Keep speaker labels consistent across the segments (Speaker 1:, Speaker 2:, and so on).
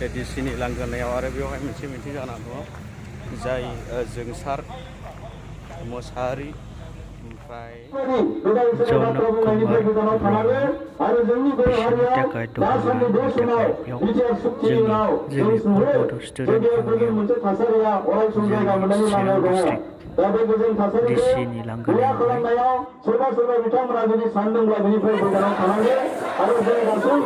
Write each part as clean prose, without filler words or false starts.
Speaker 1: एडिसिनि लांगोनायाव आरो बेवहाय मोनसे मिथिं जाना दङ जाय जोंसार मोसाहारि ओमफ्राय जनक कुमार ब्रह्म बिसोरनि थाखाय दहला होनो थाखाय बेयाव जोंनि अल बड' स्टुडेन्ट इउनियन जोंनि चिरां डिस्ट्रिक्ट डिसिनि लांगोनायावहाय
Speaker 2: सोरबा सोरबा बिथांमोना जुदि सानदोंब्ला बेनिफ्राय गोजानाव थानांगौ आरो जों गासै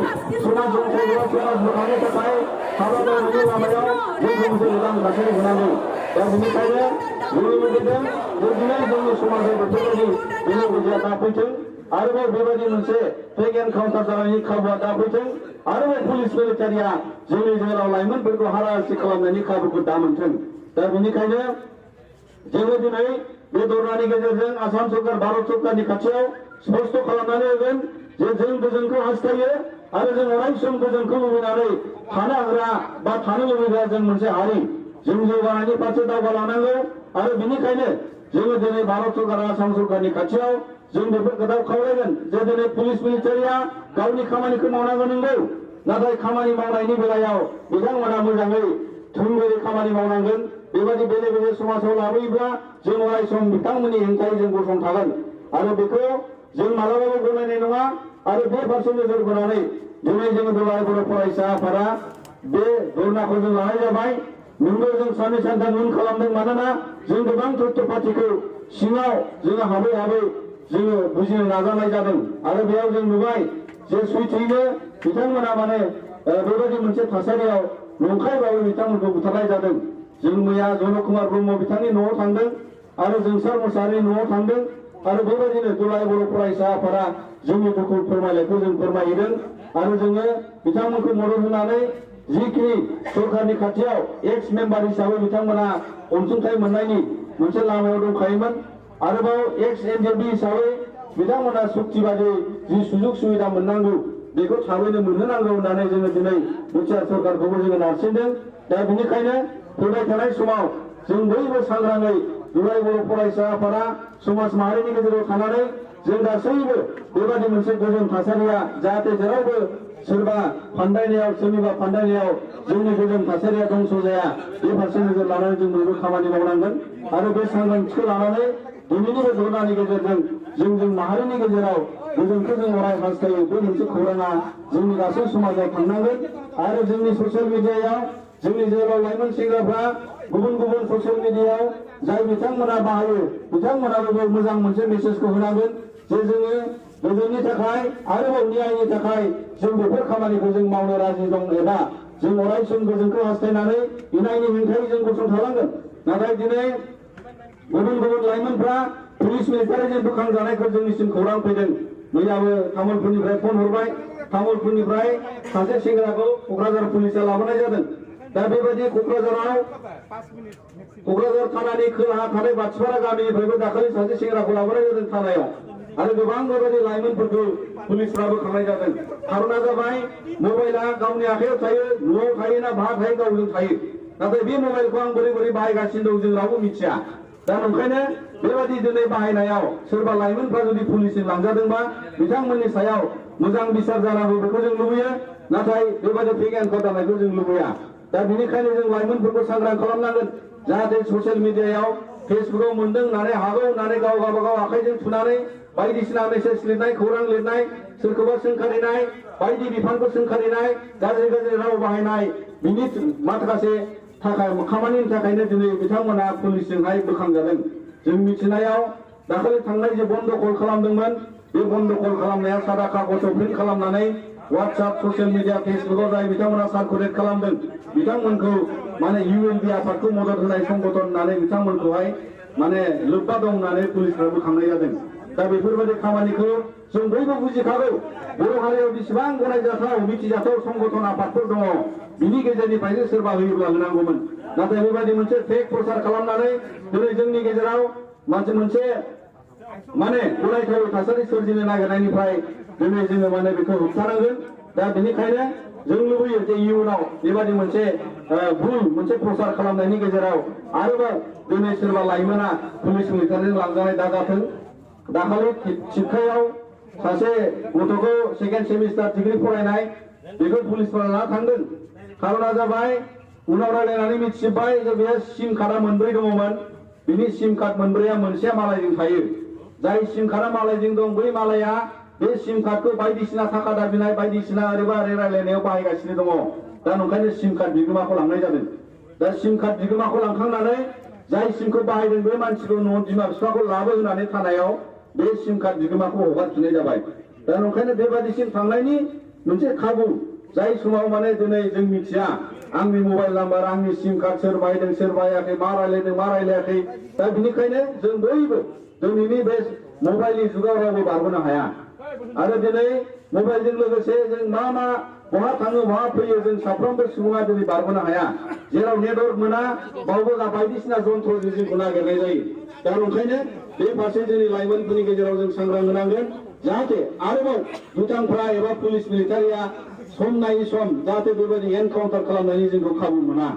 Speaker 2: समाज रंसायग्रा समाज मोखांनि थाखाय हाबा मावनायनि लामायाव जोंखौ मोनसे मोजां थासारि होनांगौ। दा बेनिखायनो जोंनि लुबैदों जे दिनै जोंनि समाजाव बेफोरबायदि बेले बेजेया दाफैथों आरोबाव बेबायदि मोनसे फेक एनकाउन्टार जानायनि खाबुआ दाफैथों आरोबाव पुलिस मिलिटारिया जोंनि जेराव लाइमोनफोरखौ हाराहास्ति खालामनायनि खाबुखौ दा मोनथों। दा बेनिखायनो जोङो दिनै बे धरनानि गेजेरजों आसाम सरकार भारत सरकारनि खाथियाव स्पष्ट खालामनानै होगोन जे जों गोजोनखौ हास्थायो आरो जों अराय सम गोजोनखौ लुबैनानै थानो हाग्रा बा थानो लुबैग्रा जों मोनसे हारि जों जौगानायनि फारसे दावगालांनांगौ आरो बेनिखायनो जोङो दिनै भारत सरकार आसाम सरकारनि खाथियाव जों बेफोर खोथाखौ खावलायगोन जे दिनै पुलिस मिलिटारिया गावनि खामानिखौ मावनांगौ नंगौ नाथाय खामानि मावनायनि बेलायाव बिथांमोना मोजाङै थुंगेरै खामानि मावनांगोन। बेबायदि बेले बेले समाजाव लाबोयोब्ला जों अराय सम बिथांमोननि हेंथायै जों गसंथागोन आरो बेखौ जों मालाबाबो गनायनाय नङा आरो बे फारसे नोजोर बोनानै दिनै जोङो दुलाराय बर' फरायसा आफादा बे धरनाखौ जों लानाय जाबाय। नोंगौ जों साननै सानथाम उन खालामदों मानोना जों गोबां तथ्य पातिखौ सिङाव जोङो हाबै हाबै जोङो बुजिनो नाजानाय जादों आरो बेयाव जों नुबाय जे सैथोयैनो बिथांमोना माने बेबायदि मोनसे थासारियाव नंखायबाबो बिथांमोनखौ बुथारनाय जादों। जों मैया जनक कुमार ब्रह्म बिथांनि न'आव थांदों आरो जोंसार मोसाहारिनि न'आव थांदों आरो बेबायदिनो दुलाराय बर' फरायसा आफादा जोंनि दुखु फोरमायनायखौ जों फोरमायहैदों आरो जोङो बिथांमोनखौ मदद होनानै जिखिनि सरकारनि खाथियाव एक्स मेम्बार हिसाबै बिथांमोना अनसुंथाइ मोननायनि मोनसे लामायाव दंखायोमोन आरोबाव एक्स एनजेबि हिसाबै बिथांमोना सुक्ति बादियै जि सुजुग सुबिदा मोननांगौ बेखौ थाबैनो मोनहोनांगौ होननानै जोङो दिनै बिटिआर सरकारखौबो जोङो नारसिनदों। दा बेनिखायनो फैबाय थानाय समाव जों बयबो सांग्राङै दुलाराय बर' फरायसा आफादा समाज माहारिनि गेजेराव थानानै जों गासैबो बेबायदि मोनसे गोजोन थासारिया जाहाथे जेरावबो सोरबा फान्दायनायाव सोरनिबा फान्दायनायाव जोंनि गोजोन थासारिया दंस' जाया बे फारसे नोजोर लानानै जों बयबो खामानि मावनांगोन आरो बे सांग्रांथिखौ लानानै दिनैनि बे धरनानि गेजेरजों जों माहारिनि गेजेराव गोजोनखौ जों अराय हास्थायो। बे मोनसे खौराङा जोंनि गासै समाजाव थांनांगोन आरो जोंनि ससियेल मिडियायाव जोंनि जेराव लाइमोन सेंग्राफ्रा गुबुन गुबुन ससियेल मिडियायाव जाय बिथांमोना बाहायो बिथांमोनाबो मोजां मोनसे मेसेजखौ होनांगोन जे जोङो गोजोननि थाखाय आरोबाव न्यायनि थाखाय जों बेफोर खामानिखौ जों मावनो राजि दं एबा जों अराय सम गोजोनखौ हास्थायनानै इनायनि हेंथायै जों गसंथालांगोन। नाथाय दिनै गुबुन गुबुन लाइमोनफ्रा पुलिस मिलिटारिजों बोखांजानायखौ जोंनिसिम खौरां फैदों। मैयाबो तामुलपुरनिफ्राय फन हरबाय तामुलपुरनिफ्राय सासे सेंग्राखौ क'क्राझार पुलिसा लाबोनाय जादों। दा बेबायदि क'क्राझार थानानि खोलाहा थानाय बाथिपारा गामिनिफ्रायबो दाखालि सासे सेंग्राखौ लाबोनाय जादों थानायाव आरो गोबां बेबायदि लाइमोनफोरखौ पुलिसफ्रा बोखांनाय जादों। खारना जाबाय मबाइला गावनि आखायाव थायो न'आव थायो ना बहा थायो गावजों थायो नाथाय बे मबाइलखौ आं बोरै बोरै बाहायगासिनो दं जों रावबो मिथिया। दा ओंखायनो बेबायदि दिनै बाहायनायाव सोरबा लाइमोनफ्रा जुदि पुलिसजों लांजादोंबा बिथांमोननि सायाव मोजां बिसार जानांगौ बेखौ जों लुबैयो नाथाय बेबायदि फेक एनकाउन्टार जानायखौ जों लुबैया। दा बेनिखायनो जों लाइमोनफोरखौ सांग्रां खालामनांगोन जाहाथे ससियेल मिडियायाव फेसबुकाव मोनदों होननानै हागौ होननानै गाव गावबागाव आखाइजों थुनानै बायदिसिना मेसेज लिरनाय खौरां लिरनाय सोरखौबा सोंखारिनाय बायदि बिफानखौ सोंखारिनाय गाज्रि गाज्रि राव बाहायनाय बिनि माखासे खामानिनि थाखायनो दिनै बिथांमोना पुलिसजोंहाय बोखांजादों। जों मिथिनायाव दाखालि थांनाय जे बन्द कल खालामदोंमोन बे बन्द कल खालामनाया सादा कागजाव प्रिन्ट खालामनानै WhatsApp ससियेल मिडिया फेसबुकाव जाय बिथांमोना सार्कुलेट खालामदों बिथांमोनखौ माने UNB आफादखौ मदद होनाय संगठन होननानै बिथांमोनखौहाय माने लोब्बा दं होननानै पुलिसफ्रा बोखांनाय जादों। दा बेफोरबायदि खामानिखौ जों बयबो बुजिखागौ बर' हारियाव बेसेबां गनायजाथाव मिथिजाथाव संगठन आफादफोर दङ बिनि गेजेरनिफ्रायनो सोरबा होयोब्ला होनांगौमोन नाथाय बेबायदि मोनसे फेक प्रचार खालामनानै दिनै जोंनि गेजेराव मोनसे माने गनायथाव थासारि सोरजिनो नागिरनायनिफ्राय दिनै जोङो माने बेखौ होबथानांगोन। दा बेनिखायनो जों लुबैयो जे इयुनाव बेबायदि मोनसे भुल मोनसे प्रचार खालामनायनि गेजेराव आरोबाव दिनै सोरबा लाइमोना पुलिस मिलिटारिजों लांजानाय दाजाथों। दाखालि चिपकायाव सासे गथ'खौ सेकेन्ड सेमिस्टार डिग्री फरायनाय बेखौ पुलिसफोरा लाना थांदों खारना जाबाय उनाव रायलायनानै मिथिबाय जे बे सिम कार्डआ मोनब्रै दङमोन बिनि सिम कार्ड मोनब्रैया मोनसेया मालायजों थायो जाय सिम कार्डआ मालायजों दं बै मालाया बे सिम कार्डखौ बायदिसिना थाखा दाबिनाय बायदिसिना ओरैबा ओरै रायलायनायाव बाहायगासिनो दङ दा नंखायनो सिम कार्ड बिगोमाखौ लांनाय जादों दा सिम कार्ड बिगोमाखौ लांखांनानै जाय सिमखौ बाहायदों बे मानसिखौ न'आव बिमा बिफाखौ लाबो होनानै थानायाव बे सिम कार्ड बिगोमाखौ हगारफिननाय जाबाय दा नंखायनो बेबादिसिम थांनायनि मोनसे खाबु जाय समाव माने दिनै जों मिथिया आंनि मबाइल नाम्बार आंनि सिम कार्ड सोर बाहायदों सोर बाहायाखै मा रायलायदों मा रायलायाखै दा बिनिखायनो जों बयबो दिनैनि बे मबाइलनि जुगाव रावबो बारग'नो हाया आरो दिनै मबाइलजों लोगोसे जों मा बहा थाङो बहा फैयो जों साफ्रोमबो सुबुङा दिनै बारग'नो हाया जेराव नेटवर्क मोना बावबो बायदिसिना जन्थ्रजों जोंखौ नागिरनाय जायो दा ओंखायनो बे फारसे जोंनि लाइमोनफोरनि गेजेराव जों सांग्रां होनांगोन जाहाथे आरोबाव दुथांफ्रा एबा पुलिस मिलिटारिया सम नायै सम जाहाथे बेबायदि एनकाउन्टार खालामनायनि जोंखौ खाबु मोना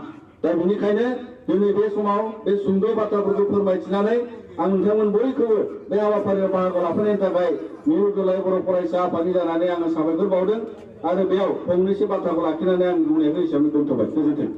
Speaker 2: दा बेनिखायनो दिनै बे समाव बे सुंद' बाथ्राफोरखौ फोरमायथिनानै आं नोंथांमोन बयखौबो बे हाबाफारियाव बाहागो लाफैनायनि थाखाय मिरु दुलाराय बर' फरायसा आफादनि जानानै आङो साबायखर बावदों आरो बेयाव फंनैसो बाथ्राखौ लाखिनानै आं बुंनायखौ एसेयावनो दोनथ'बाय गोजोन्थों।